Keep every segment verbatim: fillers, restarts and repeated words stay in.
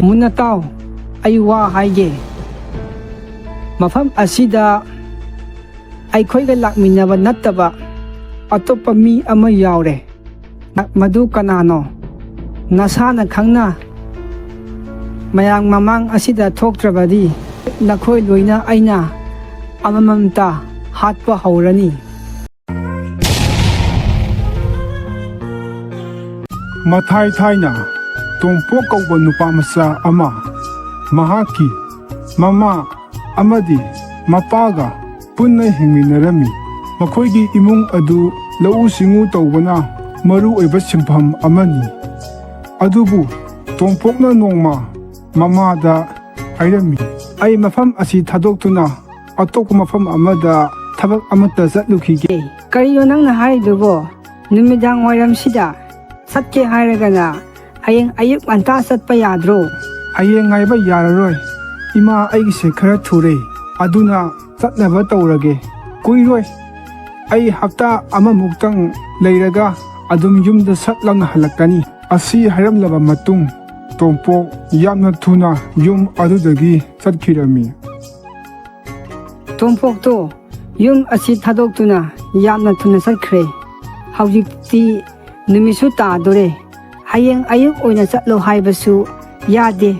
ꯃꯨꯟꯅ ꯇꯥꯎ, ꯑꯩ ꯋꯥ ꯍꯥꯏꯒꯦ꯫ ꯃꯐꯝ ꯑꯁꯤꯗ ꯑꯩꯈꯣꯏꯒ ꯂꯥꯛꯃꯤꯟꯅꯕ ꯅꯠꯇꯕ ꯑꯇꯣꯞꯄ ꯃꯤ ꯑꯃ ꯌꯥꯎꯔꯦ꯫ ꯃꯗꯨ ꯀꯅꯥꯅꯣ? ꯅꯁꯥꯅ ꯈꯪꯅ ꯃꯌꯥꯝ ꯃꯃꯥꯡ ꯑꯁꯤꯗ ꯊꯣꯛꯇ꯭ꯔꯕꯗꯤ ꯅꯈꯣꯏ ꯂꯣꯏꯅ ꯑꯩꯅ ꯑꯃꯃꯝꯇ ꯍꯥꯠꯄ ꯍꯧꯔꯅꯤ꯫ ꯃꯊꯥꯏ ꯊꯥꯏꯅ ꯇꯣꯝꯄꯣꯛ ꯀꯧꯕ ꯅꯨꯄꯥ ꯃꯆꯥ ꯑꯃ ꯃꯍꯥꯛꯀꯤ ꯃꯃꯥ ꯑꯃꯗꯤ ꯃꯄꯥꯒ ꯄꯨꯟꯅ ꯍꯤꯡꯃꯤꯟꯅꯔꯝꯃꯤ꯫ ꯃꯈꯣꯏꯒꯤ ꯏꯃꯨꯡ ꯑꯗꯨ ꯂꯧꯎ ꯁꯤꯡꯎ ꯇꯧꯕꯅ ꯃꯔꯨ ꯑꯣꯏꯕ ꯁꯤꯟꯐꯝ ꯑꯃꯅꯤ꯫ ꯑꯗꯨꯕꯨ ꯇꯣꯝꯄꯣꯛꯅ ꯅꯣꯡꯃ ꯃꯃꯥꯗ ꯍꯥꯏꯔꯝꯃꯤ, "ꯑꯩ ꯃꯐꯝ ꯑꯁꯤ ꯊꯥꯗꯣꯛꯇꯨꯅ ꯑꯇꯣꯞꯄ ꯃꯐꯝ ꯑꯃꯗ ꯊꯕꯛ ꯑꯃꯠꯇ ꯆꯠꯂꯨꯈꯤꯒꯦ"꯫ "ꯀꯔꯤꯅꯣ ꯅꯪꯅ ꯍꯥꯏꯔꯤꯗꯨꯕꯣ? ꯅꯨꯃꯤꯗꯥꯡ ꯋꯥꯏꯔꯝꯁꯤꯗ ꯆꯠꯀꯦ ꯍꯥꯏꯔꯒꯅ ꯍꯌꯦꯡ ꯑꯌꯨꯛ ꯉꯟꯇꯥ ꯆꯠꯄ ꯌꯥꯗ꯭ꯔꯣ?" "ꯍꯌꯦꯡ ꯉꯥꯏꯕ ꯌꯥꯔꯔꯣꯏ꯫ ꯏꯃꯥ ꯑꯩꯒꯤꯁꯦ ꯈꯔ ꯊꯨꯔꯦ꯫ ꯑꯗꯨꯅ ꯆꯠꯅꯕ ꯇꯧꯔꯒꯦ꯫ ꯀꯨꯏꯔꯣꯏ꯫ ꯑꯩ ꯍꯞꯇꯥ ꯑꯃꯃꯨꯛꯇꯪ ꯂꯩꯔꯒ ꯑꯗꯨꯝ ꯌꯨꯝꯗ ꯁꯠ ꯂꯥꯎꯅ ꯍꯜꯂꯛꯀꯅꯤ"꯫ ꯑꯁꯤ ꯍꯥꯏꯔꯝꯂꯕ ꯃꯇꯨꯡ ꯇꯣꯝꯄꯣꯛ ꯌꯥꯝꯅ ꯊꯨꯅ ꯌꯨꯝ ꯑꯗꯨꯗꯒꯤ ꯆꯠꯈꯤꯔꯝꯃꯤ꯫ ꯇꯣꯝꯄꯣꯛꯇꯣ ꯌꯨꯝ ꯑꯁꯤ ꯊꯥꯗꯣꯛꯇꯨꯅ ꯌꯥꯝꯅ ꯊꯨꯅ ꯆꯠꯈ꯭ꯔꯦ꯫ ꯍꯧꯖꯤꯛꯇꯤ ꯅꯨꯃꯤꯠꯁꯨ ꯇꯥꯗꯣꯔꯦ꯫ ꯍꯌꯦꯡ ꯑꯌꯨꯛ ꯑꯣꯏꯅ ꯆꯠꯂꯣ ꯍꯥꯏꯕꯁꯨ ꯌꯥꯗꯦ꯫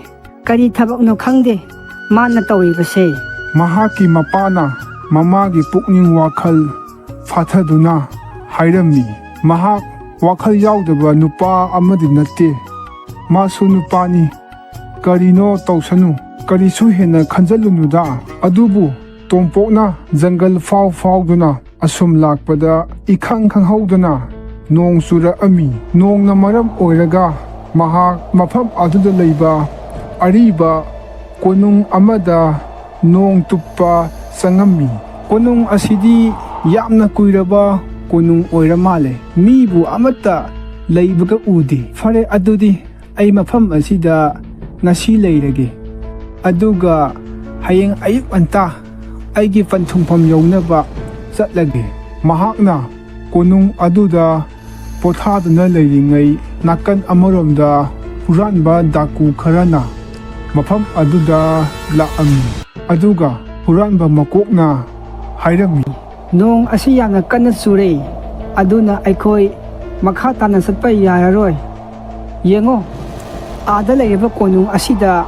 ꯀꯔꯤ ꯊꯕꯛꯅꯣ ꯈꯪꯗꯦ ꯃꯥꯅ ꯇꯧꯔꯤꯕꯁꯦ꯫ ꯃꯍꯥꯛꯀꯤ ꯃꯄꯥꯅ ꯃꯃꯥꯒꯤ ꯄꯨꯛꯅꯤꯡ ꯋꯥꯈꯜ ꯐꯥꯊꯗꯨꯅ ꯍꯥꯏꯔꯝꯃꯤ, "ꯃꯍꯥꯛ ꯋꯥꯈꯜ ꯌꯥꯎꯗꯕ ꯅꯨꯄꯥ ꯑꯃꯗꯤ ꯅꯠꯇꯦ꯫ ꯃꯥꯁꯨ ꯅꯨꯄꯥꯅꯤ꯫ ꯀꯔꯤꯅꯣ ꯇꯧꯁꯅꯨ, ꯀꯔꯤꯁꯨ ꯍꯦꯟꯅ ꯈꯟꯖꯜꯂꯨꯅꯨꯗ"꯫ ꯑꯗꯨꯕꯨ ꯇꯣꯝꯄꯣꯛꯅ ꯖꯪꯒꯜ ꯐꯥꯎ ꯐꯥꯎꯗꯨꯅ ꯑꯁꯨꯝ ꯂꯥꯛꯄꯗ ꯏꯈꯪ ꯈꯪꯍꯧꯗꯅ ꯅꯣꯡ ꯆꯨꯔꯛꯑꯝꯃꯤ꯫ ꯅꯣꯡꯅ ꯃꯔꯝ ꯑꯣꯏꯔꯒ ꯃꯍꯥꯛ ꯃꯐꯝ ꯑꯗꯨꯗ ꯂꯩꯕ ꯑꯔꯤꯕ ꯀꯣꯅꯨꯡ ꯑꯃꯗ ꯅꯣꯡ ꯇꯨꯞꯄ ꯆꯪꯉꯝꯃꯤ꯫ ꯀꯣꯅꯨꯡ ꯑꯁꯤꯗꯤ ꯌꯥꯝꯅ ꯀꯨꯏꯔꯕ ꯀꯣꯅꯨꯡ ꯑꯣꯏꯔ ꯃꯥꯜꯂꯦ꯫ ꯃꯤꯕꯨ ꯑꯃꯠꯇ ꯂꯩꯕꯒ ꯎꯗꯦ꯫ "ꯐꯔꯦ, ꯑꯗꯨꯗꯤ ꯑꯩ ꯃꯐꯝ ꯑꯁꯤꯗ ꯉꯁꯤ ꯂꯩꯔꯒꯦ꯫ ꯑꯗꯨꯒ ꯍꯌꯦꯡ ꯑꯌꯨꯛ ꯉꯟꯇꯥ ꯑꯩꯒꯤ ꯄꯟꯊꯨꯡꯐꯝ ꯌꯧꯅꯕ ꯆꯠꯂꯒꯦ"꯫ ꯃꯍꯥꯛꯅ ꯀꯣꯅꯨꯡ ꯑꯗꯨꯗ ꯄꯣꯊꯥꯗꯨꯅ ꯂꯩꯔꯤꯉꯩ, ꯅꯥꯀꯟ ꯑꯃꯔꯣꯝꯗ ꯍꯨꯔꯥꯟꯕ ꯗꯥꯀꯨ ꯈꯔꯅ ꯃꯐꯝ ꯑꯗꯨꯗ ꯂꯥꯛꯑꯝꯃꯤ꯫ ꯑꯗꯨꯒ ꯍꯨꯔꯥꯟꯕ ꯃꯀꯣꯛꯅ ꯍꯥꯏꯔꯝꯃꯤ, "ꯅꯣꯡ ꯑꯁꯤ ꯌꯥꯝꯅ ꯀꯟꯅ ꯆꯨꯔꯦ, ꯑꯗꯨꯅ ꯑꯩꯈꯣꯏ ꯃꯈꯥ ꯇꯥꯅ ꯆꯠꯄ ꯌꯥꯔꯔꯣꯏ꯫ ꯌꯦꯡꯉꯣ, ꯑꯥꯗ ꯂꯩꯔꯤꯕ ꯀꯣꯅꯨꯡ ꯑꯁꯤꯗ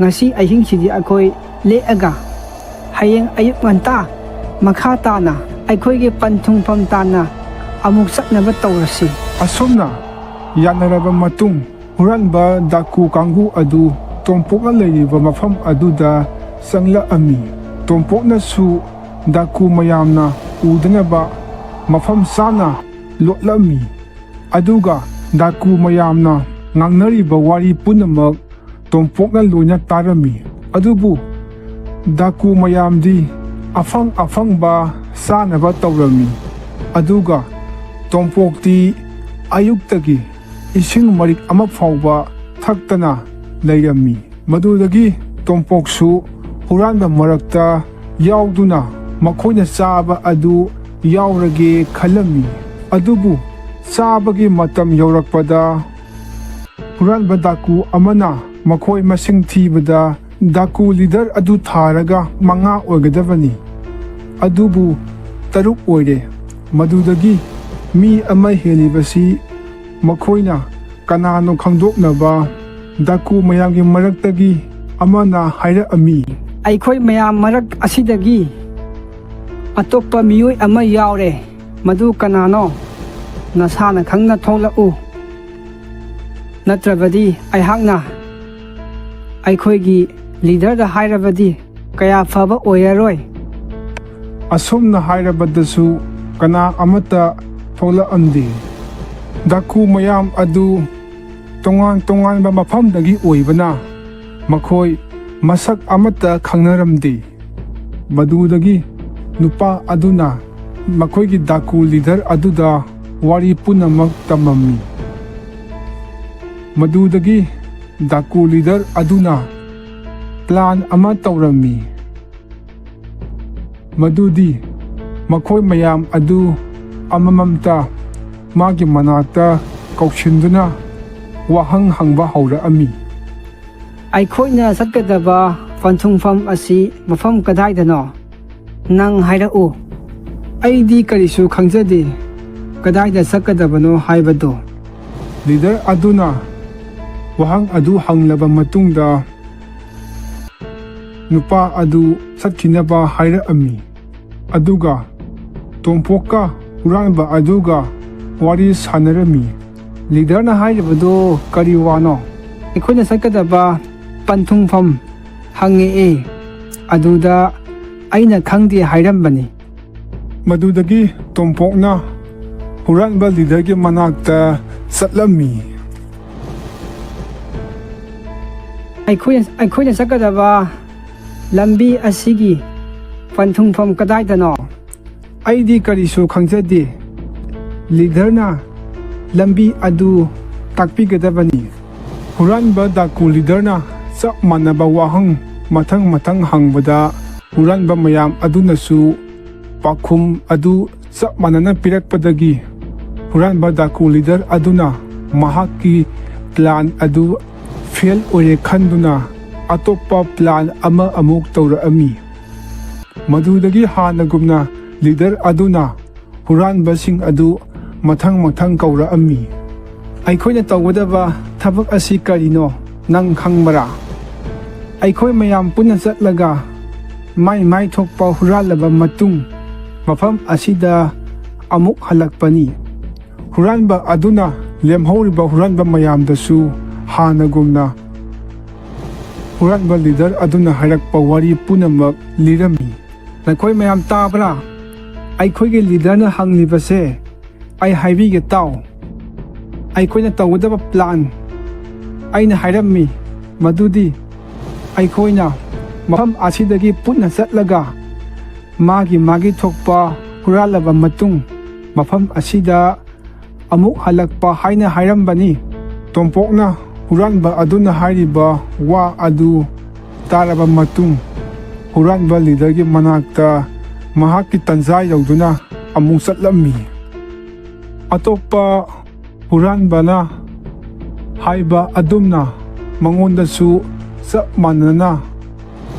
ꯉꯁꯤ ꯑꯍꯤꯡꯁꯤꯗꯤ ꯑꯩꯈꯣꯏ ꯂꯦꯛꯑꯒ ꯍꯌꯦꯡ ꯑꯌꯨꯛ ꯉꯟꯇꯥ ꯃꯈꯥ ꯇꯥꯅ ꯑꯩꯈꯣꯏꯒꯤ ꯄꯟꯊꯨꯡꯐꯝ ꯇꯥꯅ ꯑꯃꯨꯛ ꯆꯠꯅꯕ ꯇꯧꯔꯁꯤ"꯫ ꯑꯁꯨꯝꯅ ꯌꯥꯅꯔꯕ ꯃꯇꯨꯡ, ꯍꯨꯔꯥꯟꯕ ꯗꯥꯀꯨ ꯀꯥꯡꯕꯨ ꯑꯗꯨ ꯇꯣꯝꯄꯣꯛꯅ ꯂꯩꯔꯤꯕ ꯃꯐꯝ ꯑꯗꯨꯗ ꯆꯪꯂꯛꯑꯝꯃꯤ꯫ ꯇꯣꯝꯄꯣꯛꯅꯁꯨ ꯗꯥꯀꯨ ꯃꯌꯥꯝꯅ ꯎꯗꯅꯕ ꯃꯐꯝ ꯆꯥꯅ ꯂꯣꯠꯂꯝꯃꯤ꯫ ꯑꯗꯨꯒ ꯗꯥꯀꯨ ꯃꯌꯥꯝꯅ ꯉꯥꯡꯅꯔꯤꯕ ꯋꯥꯔꯤ ꯄꯨꯝꯅꯃꯛ ꯇꯣꯝꯄꯣꯛꯅ ꯂꯣꯏꯅ ꯇꯥꯔꯝꯃꯤ꯫ ꯑꯗꯨꯕꯨ ꯗꯥꯀꯨ ꯃꯌꯥꯝꯗꯤ ꯑꯐꯪ ꯑꯐꯪꯕ ꯆꯥꯅꯕ ꯇꯧꯔꯝꯃꯤ꯫ ꯑꯗꯨꯒ ꯇꯣꯝꯄꯣꯛꯇꯤ ꯑꯌꯨꯛꯇꯒꯤ ꯏꯁꯤꯡ ꯃꯔꯤꯛ ꯑꯃ ꯐꯥꯎꯕ ꯊꯛꯇꯅ ꯂꯩꯔꯝꯃꯤ꯫ ꯃꯗꯨꯗꯒꯤ ꯇꯣꯝꯄꯣꯛꯁꯨ ꯍꯨꯔꯥꯟꯕ ꯃꯔꯛꯇ ꯌꯥꯎꯗꯨꯅ ꯃꯈꯣꯏꯅ ꯆꯥꯕ ꯑꯗꯨ ꯌꯥꯎꯔꯒꯦ ꯈꯜꯂꯝꯃꯤ꯫ ꯑꯗꯨꯕꯨ ꯆꯥꯕꯒꯤ ꯃꯇꯝ ꯌꯧꯔꯛꯄꯗ ꯍꯨꯔꯥꯟꯕ ꯗꯥꯀꯨ ꯑꯃꯅ ꯃꯈꯣꯏ ꯃꯁꯤꯡ ꯊꯤꯕꯗ ꯗꯥꯀꯨ ꯂꯤꯗꯔ ꯑꯗꯨ ꯊꯥꯔꯒ ꯃꯉꯥ ꯑꯣꯏꯒꯗꯕꯅꯤ꯫ ꯑꯗꯨꯕꯨ ꯇꯔꯨꯛ ꯑꯣꯏꯔꯦ꯫ ꯃꯗꯨꯗꯒꯤ ꯃꯤ ꯑꯃ ꯍꯦꯜꯂꯤꯕꯁꯤ ꯃꯈꯣꯏꯅ ꯀꯅꯥꯅꯣ ꯈꯪꯗꯣꯛꯅꯕ ꯗꯥꯀꯨ ꯃꯌꯥꯝꯒꯤ ꯃꯔꯛꯇꯒꯤ ꯑꯃꯅ ꯍꯥꯏꯔꯛꯑꯝꯃꯤ, "ꯑꯩꯈꯣꯏ ꯃꯌꯥꯝ ꯃꯔꯛ ꯑꯁꯤꯗꯒꯤ ꯑꯇꯣꯞꯄ ꯃꯤꯑꯣꯏ ꯑꯃ ꯌꯥꯎꯔꯦ꯫ ꯃꯗꯨ ꯀꯅꯥꯅꯣ? ꯅꯁꯥꯅ ꯈꯪꯅ ꯊꯣꯛꯂꯛꯎ꯫ ꯅꯠꯇ꯭ꯔꯕꯗꯤ ꯑꯩꯍꯥꯛꯅ ꯑꯩꯈꯣꯏꯒꯤ ꯂꯤꯗꯔꯗ ꯍꯥꯏꯔꯕꯗꯤ ꯀꯌꯥ ꯐꯕ ꯑꯣꯏꯔꯔꯣꯏ"꯫ ꯑꯁꯨꯝꯅ ꯍꯥꯏꯔꯕꯗꯁꯨ ꯀꯅꯥ ꯑꯃꯠꯇ ꯊꯣꯛꯂꯛꯑꯝꯗꯦ꯫ ꯗꯥꯀꯨ ꯃꯌꯥꯝ ꯑꯗꯨ ꯇꯣꯉꯥꯟ ꯇꯣꯉꯥꯟꯕ ꯃꯐꯝꯗꯒꯤ ꯑꯣꯏꯕꯅ ꯃꯈꯣꯏ ꯃꯁꯛ ꯑꯃꯠꯇ ꯈꯪꯅꯔꯝꯗꯦ꯫ ꯃꯗꯨꯗꯒꯤ ꯅꯨꯄꯥ ꯑꯗꯨꯅ ꯃꯈꯣꯏꯒꯤ ꯗꯥꯀꯨ ꯂꯤꯗꯔ ꯑꯗꯨꯗ ꯋꯥꯔꯤ ꯄꯨꯝꯅꯃꯛ ꯇꯝꯃꯝꯃꯤ꯫ ꯃꯗꯨꯗꯒꯤ ꯗꯥꯀꯨ ꯂꯤꯗꯔ ꯑꯗꯨꯅ ꯄ꯭ꯂꯥꯟ ꯑꯃ ꯇꯧꯔꯝꯃꯤ꯫ ꯃꯗꯨꯗꯤ ꯃꯈꯣꯏ ꯃꯌꯥꯝ ꯑꯗꯨ ꯑꯃꯃꯝꯇ ꯃꯥꯒꯤ ꯃꯅꯥꯛꯇ ꯀꯧꯁꯤꯟꯗꯨꯅ ꯋꯥꯍꯪ ꯍꯪꯕ ꯍꯧꯔꯛꯑꯝꯃꯤ꯫ ꯑꯩꯈꯣꯏꯅ ꯆꯠꯀꯗꯕ ꯄꯟꯊꯨꯡꯐꯝ ꯑꯁꯤ ꯃꯐꯝ ꯀꯗꯥꯏꯗꯅꯣ? ꯅꯪ ꯍꯥꯏꯔꯛꯎ꯫ ꯑꯩꯗꯤ ꯀꯔꯤꯁꯨ ꯈꯪꯖꯗꯦ꯫ ꯀꯗꯥꯏꯗ ꯆꯠꯀꯗꯕꯅꯣ ꯍꯥꯏꯕꯗꯣ? ꯂꯤꯗꯔ ꯑꯗꯨꯅ ꯋꯥꯍꯪ ꯑꯗꯨ ꯍꯪꯂꯕ ꯃꯇꯨꯡꯗ, ꯅꯨꯄꯥ ꯑꯗꯨ ꯆꯠꯈꯤꯅꯕ ꯍꯥꯏꯔꯛꯑꯝꯃꯤ꯫ ꯑꯗꯨꯒ ꯇꯣꯝꯄꯣꯛꯀ ꯍꯨꯔꯥꯟꯕ ꯑꯗꯨꯒ ꯋꯥꯔꯤ ꯁꯥꯟꯅꯔꯝꯃꯤ꯫ ꯂꯤꯗꯔꯅ ꯍꯥꯏꯔꯤꯕꯗꯨ ꯀꯔꯤ ꯋꯥꯅꯣ? ꯑꯩꯈꯣꯏꯅ ꯆꯠꯀꯗꯕ ꯄꯟꯊꯨꯡꯐꯝ ꯍꯪꯉꯛꯑꯦ꯫ ꯑꯗꯨꯗ ꯑꯩꯅ ꯈꯪꯗꯦ ꯍꯥꯏꯔꯝꯕꯅꯤ꯫ ꯃꯗꯨꯗꯒꯤ ꯇꯣꯝꯄꯣꯛꯅ ꯍꯨꯔꯥꯟꯕ ꯂꯤꯗꯔꯒꯤ ꯃꯅꯥꯛꯇ ꯆꯠꯂꯝꯃꯤ꯫ ꯑꯩꯈꯣꯏꯅ, ꯑꯩꯈꯣꯏꯅ ꯆꯠꯀꯗꯕ ꯂꯝꯕꯤ ꯑꯁꯤꯒꯤ ꯄꯟꯊꯨꯡꯐꯝ ꯀꯗꯥꯏꯗꯅꯣ? ꯑꯩꯗꯤ ꯀꯔꯤꯁꯨ ꯈꯪꯖꯗꯦ꯫ ꯂꯤꯗꯔꯅ ꯂꯝꯕꯤ ꯑꯗꯨ ꯇꯥꯛꯄꯤꯒꯗꯕꯅꯤ꯫ ꯍꯨꯔꯥꯟꯕ ꯗꯥꯀꯨ ꯂꯤꯗꯔꯅ ꯆꯞ ꯃꯥꯟꯅꯕ ꯋꯥꯍꯪ ꯃꯊꯪ ꯃꯊꯪ ꯍꯪꯕꯗ, ꯍꯨꯔꯥꯟꯕ ꯃꯌꯥꯝ ꯑꯗꯨꯅꯁꯨ ꯄꯥꯎꯈꯨꯝ ꯑꯗꯨ ꯆꯞ ꯃꯥꯟꯅꯅ ꯄꯤꯔꯛꯄꯗꯒꯤ, ꯍꯨꯔꯥꯟꯕ ꯗꯥꯀꯨ ꯂꯤꯗꯔ ꯑꯗꯨꯅ ꯃꯍꯥꯛꯀꯤ ꯄ꯭ꯂꯥꯟ ꯑꯗꯨ ꯐꯦꯜ ꯑꯣꯏꯔꯦ ꯈꯟꯗꯨꯅ, ꯑꯇꯣꯞꯄ ꯄ꯭ꯂꯥꯟ ꯑꯃ ꯑꯃꯨꯛ ꯇꯧꯔꯛꯑꯝꯃꯤ꯫ ꯃꯗꯨꯗꯒꯤ ꯍꯥꯟꯅꯒꯨꯝꯅ ꯂꯤꯗꯔ ꯑꯗꯨꯅ ꯍꯨꯔꯥꯟꯕꯁꯤꯡ ꯑꯗꯨ ꯃꯊꯪ ꯃꯊꯪ ꯀꯧꯔꯛꯑꯝꯃꯤ꯫ ꯑꯩꯈꯣꯏꯅ ꯇꯧꯒꯗꯕ ꯊꯕꯛ ꯑꯁꯤ ꯀꯔꯤꯅꯣ ꯅꯪ ꯈꯪꯕꯔꯥ? ꯑꯩꯈꯣꯏ ꯃꯌꯥꯝ ꯄꯨꯟꯅ ꯆꯠꯂꯒ ꯃꯥꯏ ꯃꯥꯏ ꯊꯣꯛꯄ ꯍꯨꯔꯥꯜꯂꯕ ꯃꯇꯨꯡ, ꯃꯐꯝ ꯑꯁꯤꯗ ꯑꯃꯨꯛ ꯍꯜꯂꯛꯄꯅꯤ꯫ ꯍꯨꯔꯥꯟꯕ ꯑꯗꯨꯅ ꯂꯦꯝꯍꯧꯔꯤꯕ ꯍꯨꯔꯥꯟꯕ ꯃꯌꯥꯝꯗꯁꯨ ꯍꯥꯟꯅꯒꯨꯝꯅ ꯍꯨꯔꯥꯟꯕ ꯂꯤꯗꯔ ꯑꯗꯨꯅ ꯍꯥꯏꯔꯛꯄ ꯋꯥꯔꯤ ꯄꯨꯝꯅꯃꯛ ꯂꯤꯔꯝꯃꯤ꯫ ꯅꯈꯣꯏ ꯃꯌꯥꯝ ꯇꯥꯕ꯭ꯔꯥ? ꯑꯩꯈꯣꯏꯒꯤ ꯂꯤꯗꯔꯅ ꯍꯪꯂꯤꯕꯁꯦ ꯑꯩ ꯍꯥꯏꯕꯤꯒꯦ ꯇꯥꯎ꯫ ꯑꯩꯈꯣꯏꯅ ꯇꯧꯒꯗꯕ ꯄ꯭ꯂꯥꯟ ꯑꯩꯅ ꯍꯥꯏꯔꯝꯃꯤ, ꯃꯗꯨꯗꯤ ꯑꯩꯈꯣꯏꯅ ꯃꯐꯝ ꯑꯁꯤꯗꯒꯤ ꯄꯨꯟꯅ ꯆꯠꯂꯒ ꯃꯥꯒꯤ ꯃꯥꯒꯤ ꯊꯣꯛꯄ ꯍꯨꯔꯥꯜꯂꯕ ꯃꯇꯨꯡ, ꯃꯐꯝ ꯑꯁꯤꯗ ꯑꯃꯨꯛ ꯍꯜꯂꯛꯄ ꯍꯥꯏꯅ ꯍꯥꯏꯔꯝꯕꯅꯤ꯫ ꯇꯣꯝꯄꯣꯛꯅ ꯍꯨꯔꯥꯟꯕ ꯑꯗꯨꯅ ꯍꯥꯏꯔꯤꯕ ꯋꯥ ꯑꯗꯨ ꯇꯥꯔꯕ ꯃꯇꯨꯡ, ꯍꯨꯔꯥꯟꯕ ꯂꯤꯗꯔꯒꯤ ꯃꯅꯥꯛꯇ ꯃꯍꯥꯛꯀꯤ ꯇꯟꯖꯥ ꯌꯧꯗꯨꯅ ꯑꯃꯨꯛ ꯆꯠꯂꯝꯃꯤ꯫ ꯑꯇꯣꯞꯄ ꯍꯨꯔꯥꯟꯕꯅ ꯍꯥꯏꯕ ꯑꯗꯨꯝꯅ ꯃꯉꯣꯟꯗꯁꯨ ꯆꯞ ꯃꯥꯟꯅꯅ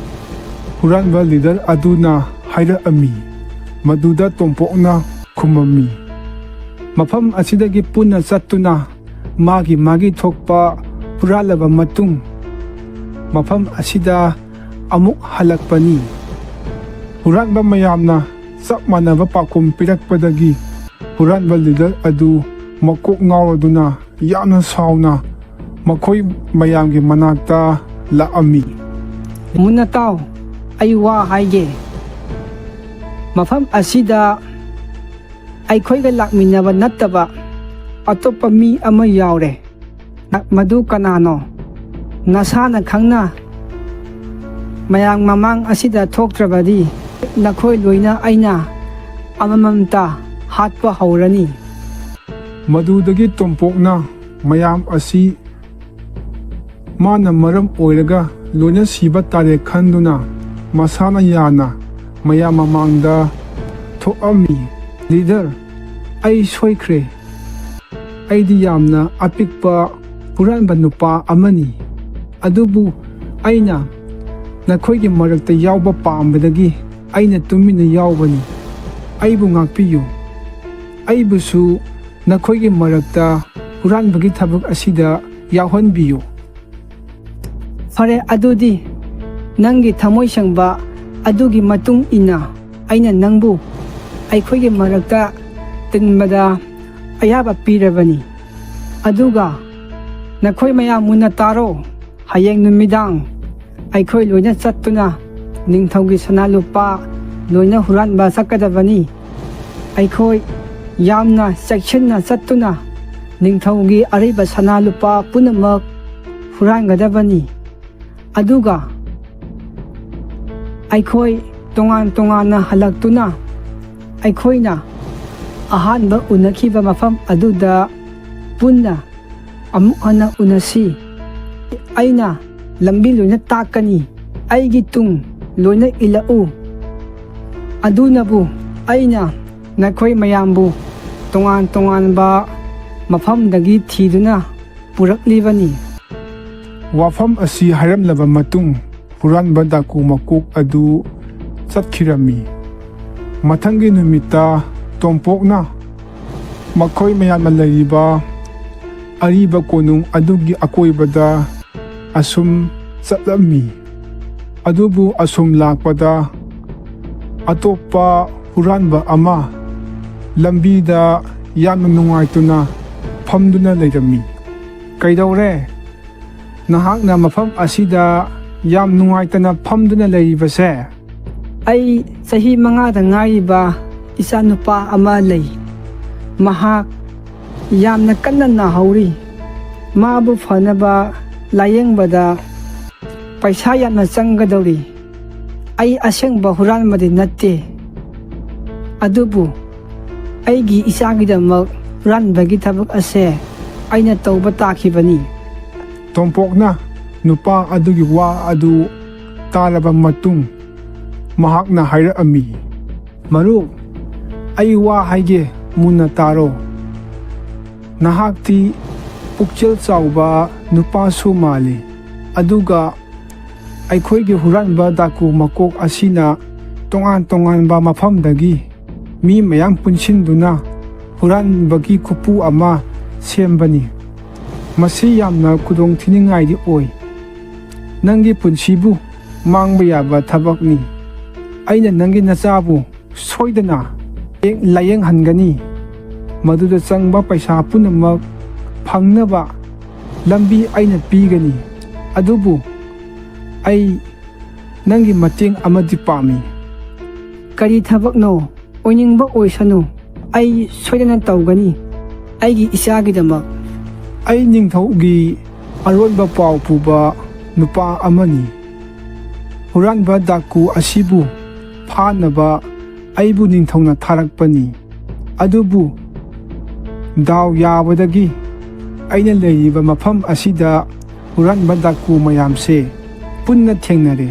ꯍꯨꯔꯥꯟꯕ ꯂꯤꯗꯔ ꯑꯗꯨꯅ ꯍꯥꯏꯔꯛꯑꯝꯃꯤ꯫ ꯃꯗꯨꯗ ꯇꯣꯝꯄꯣꯛꯅ ꯈꯨꯝꯃꯝꯃꯤ, "ꯃꯐꯝ ꯑꯁꯤꯗꯒꯤ ꯄꯨꯟꯅ ꯆꯠꯇꯨꯅ ꯃꯥꯒꯤ ꯃꯥꯒꯤ ꯊꯣꯛꯄ ꯍꯨꯔꯥꯜꯂꯕ ꯃꯇꯨꯡ, ꯃꯐꯝ ꯑꯁꯤꯗ ꯑꯃꯨꯛ ꯍꯜꯂꯛꯄꯅꯤ꯫" ꯍꯨꯔꯥꯟꯕ ꯃꯌꯥꯝꯅ ꯆꯞ ꯃꯥꯟꯅꯕ ꯄꯥꯎꯈꯨꯝ ꯄꯤꯔꯛꯄꯗꯒꯤ ꯍꯨꯔꯥꯟꯕ ꯂꯤꯗꯔ ꯑꯗꯨ ꯃꯀꯣꯛ ꯉꯥꯎꯔꯗꯨꯅ ꯌꯥꯝꯅ ꯁꯥꯎꯅ ꯃꯈꯣꯏ ꯃꯌꯥꯝꯒꯤ ꯃꯅꯥꯛꯇ ꯂꯥꯛꯑꯝꯃꯤ꯫ "ꯃꯨꯟꯅ ꯇꯥꯎ, ꯑꯩ ꯋꯥ ꯍꯥꯏꯒꯦ꯫ ꯃꯐꯝ ꯑꯁꯤꯗ ꯑꯩꯈꯣꯏꯒ ꯂꯥꯛꯃꯤꯟꯅꯕ ꯅꯠꯇꯕ ꯑꯇꯣꯞꯄ ꯃꯤ ꯑꯃ ꯌꯥꯎꯔꯦ꯫ ꯃꯗꯨ ꯀꯅꯥꯅꯣ? ꯅꯁꯥꯅ ꯈꯪꯅ ꯃꯌꯥꯝ ꯃꯃꯥꯡ ꯑꯁꯤꯗ ꯊꯣꯛꯇ꯭ꯔꯕꯗꯤ ꯅꯈꯣꯏ ꯂꯣꯏꯅ ꯑꯩꯅ ꯑꯃꯃꯝꯇ ꯍꯥꯠꯄ ꯍꯧꯔꯅꯤ꯫" ꯃꯗꯨꯗꯒꯤ ꯇꯣꯝꯄꯣꯛꯅ ꯃꯌꯥꯝ ꯑꯁꯤ ꯃꯥꯅ ꯃꯔꯝ ꯑꯣꯏꯔꯒ ꯂꯣꯏꯅ ꯁꯤꯕ ꯇꯥꯔꯦ ꯈꯟꯗꯨꯅ ꯃꯁꯥꯅ ꯌꯥꯅ ꯃꯌꯥꯝ ꯃꯃꯥꯡꯗ ꯊꯣꯛꯑꯝꯃꯤ꯫ "ꯂꯤꯗꯔ, ꯑꯩ ꯁꯣꯏꯈ꯭ꯔꯦ꯫ ꯑꯩꯗꯤ ꯌꯥꯝꯅ ꯑꯄꯤꯛꯄ ꯍꯨꯔꯥꯟꯕ ꯅꯨꯄꯥ ꯑꯃꯅꯤ꯫ ꯑꯗꯨꯕꯨ ꯑꯩꯅ ꯅꯈꯣꯏꯒꯤ ꯃꯔꯛꯇ ꯌꯥꯎꯕ ꯄꯥꯝꯕꯗꯒꯤ ꯑꯩꯅ ꯇꯨꯃꯤꯟꯅ ꯌꯥꯎꯕꯅꯤ꯫ ꯑꯩꯕꯨ ꯉꯥꯛꯄꯤꯌꯨ꯫ ꯑꯩꯕꯨꯁꯨ ꯅꯈꯣꯏꯒꯤ ꯃꯔꯛꯇ ꯍꯨꯔꯥꯟꯕꯒꯤ ꯊꯕꯛ ꯑꯁꯤꯗ ꯌꯥꯎꯍꯟꯕꯤꯌꯨ꯫" "ꯐꯔꯦ, ꯑꯗꯨꯗꯤ ꯅꯪꯒꯤ ꯊꯃꯣꯏ ꯁꯦꯡꯕ ꯑꯗꯨꯒꯤ ꯃꯇꯨꯡ ꯏꯟꯅ ꯑꯩꯅ ꯅꯪꯕꯨ ꯑꯩꯈꯣꯏꯒꯤ ꯃꯔꯛꯇ ꯇꯤꯟꯕꯗ ꯑꯌꯥꯕ ꯄꯤꯔꯕꯅꯤ꯫ ꯑꯗꯨꯒ ꯅꯈꯣꯏ ꯃꯌꯥꯝ ꯃꯨꯟꯅ ꯇꯥꯔꯣ꯫ ꯍꯌꯦꯡ ꯅꯨꯃꯤꯗꯥꯡ ꯑꯩꯈꯣꯏ ꯂꯣꯏꯅ ꯆꯠꯇꯨꯅ ꯅꯤꯡꯊꯧꯒꯤ ꯁꯅꯥ ꯂꯨꯄꯥ ꯂꯣꯏꯅ ꯍꯨꯔꯥꯟꯕ ꯆꯠꯀꯗꯕꯅꯤ꯫ ꯑꯩꯈꯣꯏ ꯌꯥꯝꯅ ꯆꯦꯛꯁꯤꯟꯅ ꯆꯠꯇꯨꯅ ꯅꯤꯡꯊꯧꯒꯤ ꯑꯔꯩꯕ ꯁꯅꯥ ꯂꯨꯄꯥ ꯄꯨꯝꯅꯃꯛ ꯍꯨꯔꯥꯟꯒꯗꯕꯅꯤ꯫ ꯑꯗꯨꯒ ꯑꯩꯈꯣꯏ ꯇꯣꯉꯥꯟ ꯇꯣꯉꯥꯟꯅ ꯍꯜꯂꯛꯇꯨꯅ ꯑꯩꯈꯣꯏꯅ ꯑꯍꯥꯟꯕ ꯎꯅꯈꯤꯕ ꯃꯐꯝ ꯑꯗꯨꯗ ꯄꯨꯟꯅ ꯑꯃꯨꯛ ꯍꯟꯅ ꯎꯅꯁꯤ꯫ ꯑꯩꯅ ꯂꯝꯕꯤ ꯂꯣꯏꯅ ꯇꯥꯛꯀꯅꯤ꯫ ꯑꯩꯒꯤ ꯇꯨꯡ ꯂꯣꯏꯅ ꯏꯜꯂꯛꯎ꯫ ꯑꯗꯨꯅꯕꯨ ꯑꯩꯅ ꯅꯈꯣꯏ ꯃꯌꯥꯝꯕꯨ ꯇꯣꯉꯥꯟ ꯇꯣꯉꯥꯟꯕ ꯃꯐꯝꯗꯒꯤ ꯊꯤꯗꯨꯅ ꯄꯨꯔꯛꯂꯤꯕꯅꯤ꯫" ꯋꯥꯐꯝ ꯑꯁꯤ ꯍꯥꯏꯔꯝꯂꯕ ꯃꯇꯨꯡ, ꯍꯨꯔꯥꯟꯕ ꯗꯥꯀꯨ ꯃꯀꯣꯛ ꯑꯗꯨ ꯆꯠꯈꯤꯔꯝꯃꯤ꯫ ꯃꯊꯪꯒꯤ ꯅꯨꯃꯤꯠꯇ ꯇꯣꯝꯄꯣꯛꯅ ꯃꯈꯣꯏ ꯃꯌꯥꯝꯅ ꯂꯩꯔꯤꯕ ꯑꯔꯤꯕ ꯀꯣꯅꯨꯡ ꯑꯗꯨꯒꯤ ꯑꯀꯣꯏꯕꯗ ꯑꯁꯨꯝ ꯆꯠꯂꯝꯃꯤ꯫ ꯑꯗꯨꯕꯨ ꯑꯁꯨꯝ ꯂꯥꯛꯄꯗ ꯑꯇꯣꯞꯄ ꯍꯨꯔꯥꯟꯕ ꯑꯃ ꯂꯝꯕꯤꯗ ꯌꯥꯝꯅ ꯅꯨꯡꯉꯥꯏꯇꯅ ꯐꯝꯗꯨꯅ ꯂꯩꯔꯝꯃꯤ꯫ "ꯀꯩꯗꯧꯔꯦ? ꯅꯍꯥꯛꯅ ꯃꯐꯝ ꯑꯁꯤꯗ ꯌꯥꯝ ꯅꯨꯡꯉꯥꯏꯇꯅ ꯐꯝꯗꯨꯅ ꯂꯩꯔꯤꯕꯁꯦ?" "ꯑꯩ ꯆꯍꯤ ꯃꯉꯥꯗ ꯉꯥꯏꯔꯤꯕ ꯏꯆꯥꯅꯨꯄꯥ ꯑꯃ ꯂꯩ꯫ ꯃꯍꯥꯛ ꯌꯥꯝꯅ ꯀꯟꯅ ꯅꯥꯍꯧꯔꯤ꯫ ꯃꯥꯕꯨ ꯐꯅꯕ ꯂꯥꯌꯦꯡꯕꯗ ꯄꯩꯁꯥ ꯌꯥꯝꯅ ꯆꯪꯒꯗꯧꯔꯤ꯫ ꯑꯩ ꯑꯁꯦꯡꯕ ꯍꯨꯔꯥꯟꯕꯗꯤ ꯅꯠꯇꯦ, ꯑꯗꯨꯕꯨ ꯑꯩꯒꯤ ꯏꯆꯥꯒꯤꯗꯃꯛ ꯍꯨꯔꯥꯟꯕꯒꯤ ꯊꯕꯛ ꯑꯁꯦ ꯑꯩꯅ ꯇꯧꯕ ꯇꯥꯈꯤꯕꯅꯤ꯫" ꯇꯣꯝꯄꯣꯛꯅ ꯅꯨꯄꯥ ꯑꯗꯨꯒꯤ ꯋꯥ ꯑꯗꯨ ꯇꯥꯔꯕ ꯃꯇꯨꯡ, ꯃꯍꯥꯛꯅ ꯍꯥꯏꯔꯛꯑꯝꯃꯤ, "ꯃꯔꯨꯞ, ꯑꯩ ꯋꯥ ꯍꯥꯏꯒꯦ, ꯃꯨꯟꯅ ꯇꯥꯔꯣ꯫ ꯅꯍꯥꯛꯇꯤ ꯄꯨꯛꯆꯦꯜ ꯆꯥꯎꯕ ꯅꯨꯄꯥꯁꯨ ꯃꯥꯜꯂꯤ, ꯑꯗꯨꯒ ꯑꯩꯈꯣꯏꯒꯤ ꯍꯨꯔꯥꯟꯕ ꯗꯥꯀꯨ ꯃꯀꯣꯛ ꯑꯁꯤꯅ ꯇꯣꯉꯥꯟ ꯇꯣꯉꯥꯟꯕ ꯃꯐꯝꯗꯒꯤ ꯃꯤ ꯃꯌꯥꯝ ꯄꯨꯟꯁꯤꯟꯗꯨꯅ ꯍꯨꯔꯥꯟꯕꯒꯤ ꯈꯨꯄꯨ ꯑꯃ ꯁꯦꯝꯕꯅꯤ꯫ ꯃꯁꯤ ꯌꯥꯝꯅ ꯈꯨꯗꯣꯡꯊꯤꯅꯤꯡꯉꯥꯏꯗꯤ ꯑꯣꯏ꯫ ꯅꯪꯒꯤ ꯄꯨꯟꯁꯤꯕꯨ ꯃꯥꯡꯕ ꯌꯥꯕ ꯊꯕꯛꯅꯤ꯫ ꯑꯩꯅ ꯅꯪꯒꯤ ꯅꯆꯥꯕꯨ ꯁꯣꯏꯗꯅ ꯂꯥꯌꯦꯡꯍꯟꯒꯅꯤ꯫ ꯃꯗꯨꯗ ꯆꯪꯕ ꯄꯩꯁꯥ ꯄꯨꯝꯅꯃꯛ ꯐꯪꯅꯕ ꯂꯝꯕꯤ ꯑꯩꯅ ꯄꯤꯒꯅꯤ꯫ ꯑꯗꯨꯕꯨ ꯑꯩ ꯅꯪꯒꯤ ꯃꯇꯦꯡ ꯑꯃꯗꯤ ꯄꯥꯝꯃꯤ꯫" "ꯀꯔꯤ ꯊꯕꯛꯅꯣ? ꯑꯣꯏꯅꯤꯡꯕ ꯑꯣꯏꯁꯅꯨ, ꯑꯩ ꯁꯣꯏꯗꯅ ꯇꯧꯒꯅꯤ, ꯑꯩꯒꯤ ꯏꯆꯥꯒꯤꯗꯃꯛ꯫" "ꯑꯩ ꯅꯤꯡꯊꯧꯒꯤ ꯑꯔꯣꯟꯕ ꯄꯥꯎ ꯄꯨꯕ ꯅꯨꯄꯥ ꯑꯃꯅꯤ꯫ ꯍꯨꯔꯥꯟꯕ ꯗꯥꯀꯨ ꯑꯁꯤꯕꯨ ꯐꯥꯅꯕ ꯑꯩꯕꯨ ꯅꯤꯡꯊꯧꯅ ꯊꯥꯔꯛꯄꯅꯤ꯫ ꯑꯗꯨꯕꯨ ꯗꯥꯎ ꯌꯥꯕꯗꯒꯤ ꯑꯩꯅ ꯂꯩꯔꯤꯕ ꯃꯐꯝ ꯑꯁꯤꯗ ꯍꯨꯔꯥꯟꯕ ꯗꯥꯀꯨ ꯃꯌꯥꯝꯁꯦ ꯄꯨꯟꯅ ꯊꯦꯡꯅꯔꯦ꯫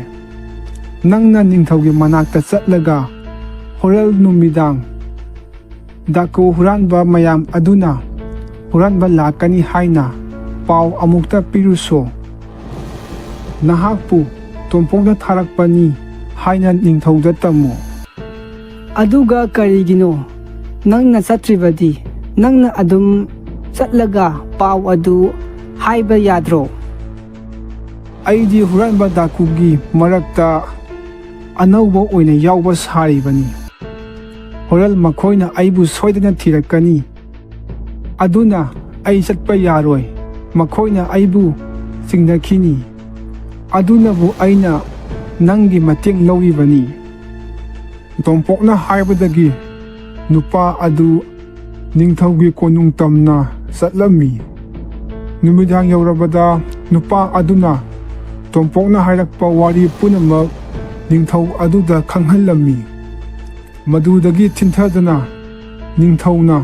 ꯅꯪꯅ ꯅꯤꯡꯊꯧꯒꯤ ꯃꯅꯥꯛꯇ ꯆꯠꯂꯒ ꯍꯣꯔꯦꯟ ꯅꯨꯃꯤꯗꯥꯡ ꯗꯥꯀꯨ ꯍꯨꯔꯥꯟꯕ ꯃꯌꯥꯝ ꯑꯗꯨꯅ ꯍꯨꯔꯥꯟꯕ ꯂꯥꯛꯀꯅꯤ ꯍꯥꯏꯅ ꯄꯥꯎ ꯑꯃꯨꯛꯇ ꯄꯤꯔꯨꯁꯣ꯫ ꯅꯍꯥꯛꯄꯨ ꯇꯣꯝꯄꯣꯛꯅ ꯊꯥꯔꯛꯄꯅꯤ ꯍꯥꯏꯅ ꯅꯤꯡꯊꯧꯗ ꯇꯝꯃꯨ꯫ ꯑꯗꯨꯒ ꯀꯔꯤꯒꯤꯅꯣ ꯅꯪꯅ ꯆꯠꯇ꯭ꯔꯤꯕꯗꯤ? ꯅꯪꯅ ꯑꯗꯨꯝ ꯆꯠꯂꯒ ꯄꯥꯎ ꯑꯗꯨ ꯍꯥꯏꯕ ꯌꯥꯗ꯭ꯔꯣ? ꯑꯩꯗꯤ ꯍꯨꯔꯥꯟꯕ ꯗꯥꯀꯨꯒꯤ ꯃꯔꯛꯇ ꯑꯅꯧꯕ ꯑꯣꯏꯅ ꯌꯥꯎꯕ ꯁꯥꯔꯤꯕꯅꯤ꯫ ꯍꯣꯔꯦꯟ ꯃꯈꯣꯏꯅ ꯑꯩꯕꯨ ꯁꯣꯏꯗꯅ ꯊꯤꯔꯛꯀꯅꯤ꯫ ꯑꯗꯨꯅ ꯑꯩ ꯆꯠꯄ ꯌꯥꯔꯣꯏ꯫ ꯃꯈꯣꯏꯅ ꯑꯩꯕꯨ ꯆꯤꯡꯅꯈꯤꯅꯤ꯫ ꯑꯗꯨꯅꯕꯨ ꯑꯩꯅ ꯅꯪꯒꯤ ꯃꯇꯦꯡ ꯂꯧꯔꯤꯕꯅꯤ꯫ ꯇꯣꯝꯄꯣꯛꯅ ꯍꯥꯏꯕꯗꯒꯤ ꯅꯨꯄꯥ ꯑꯗꯨ ꯅꯤꯡꯊꯧꯒꯤ ꯀꯣꯅꯨꯡ ꯇꯝꯅ ꯆꯠꯂꯝꯃꯤ꯫ ꯅꯨꯃꯤꯗꯥꯡ ꯌꯧꯔꯕꯗ ꯅꯨꯄꯥ ꯑꯗꯨꯅ ꯇꯣꯝꯄꯣꯛꯅ ꯍꯥꯏꯔꯛꯄ ꯋꯥꯔꯤ ꯄꯨꯝꯅꯃꯛ ꯅꯤꯡꯊꯧ ꯑꯗꯨꯗ ꯈꯪꯍꯜꯂꯝꯃꯤ꯫ ꯃꯗꯨꯗꯒꯤ ꯊꯤꯟꯊꯗꯨꯅ ꯅꯤꯡꯊꯧꯅ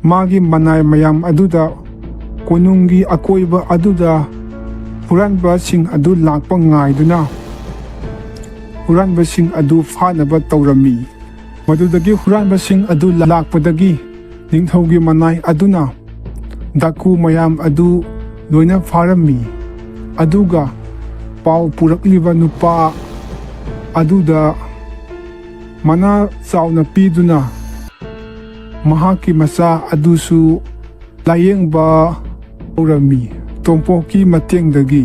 ꯃꯥꯒꯤ ꯃꯅꯥꯏ ꯃꯌꯥꯝ ꯑꯗꯨꯗ ꯀꯣꯅꯨꯡꯒꯤ ꯑꯀꯣꯏꯕ ꯑꯗꯨꯗ ꯍꯨꯔꯥꯟꯕꯁꯤꯡ ꯑꯗꯨ ꯂꯥꯛꯄ ꯉꯥꯏꯗꯨꯅ ꯍꯨꯔꯥꯟꯕꯁꯤꯡ ꯑꯗꯨ ꯐꯥꯅꯕ ꯇꯧꯔꯝꯃꯤ꯫ ꯃꯗꯨꯗꯒꯤ ꯍꯨꯔꯥꯟꯕꯁꯤꯡ ꯑꯗꯨ ꯂꯥꯛꯄꯗꯒꯤ ꯅꯤꯡꯊꯧꯒꯤ ꯃꯅꯥꯏ ꯑꯗꯨꯅ ꯗꯥꯀꯨ ꯃꯌꯥꯝ ꯑꯗꯨ ꯂꯣꯏꯅ ꯐꯥꯔꯝꯃꯤ꯫ ꯑꯗꯨꯒ ꯄꯥꯎ ꯄꯨꯔꯛꯂꯤꯕ ꯅꯨꯄꯥ ꯑꯗꯨꯗ ꯃꯅꯥ ꯆꯥꯎꯅ ꯄꯤꯗꯨꯅ ꯃꯍꯥꯛꯀꯤ ꯃꯆꯥ ꯑꯗꯨꯁꯨ ꯂꯥꯌꯦꯡꯕ ꯍꯧꯔꯝꯃꯤ꯫ ꯇꯣꯝꯄꯣꯛꯀꯤ ꯃꯇꯦꯡꯗꯒꯤ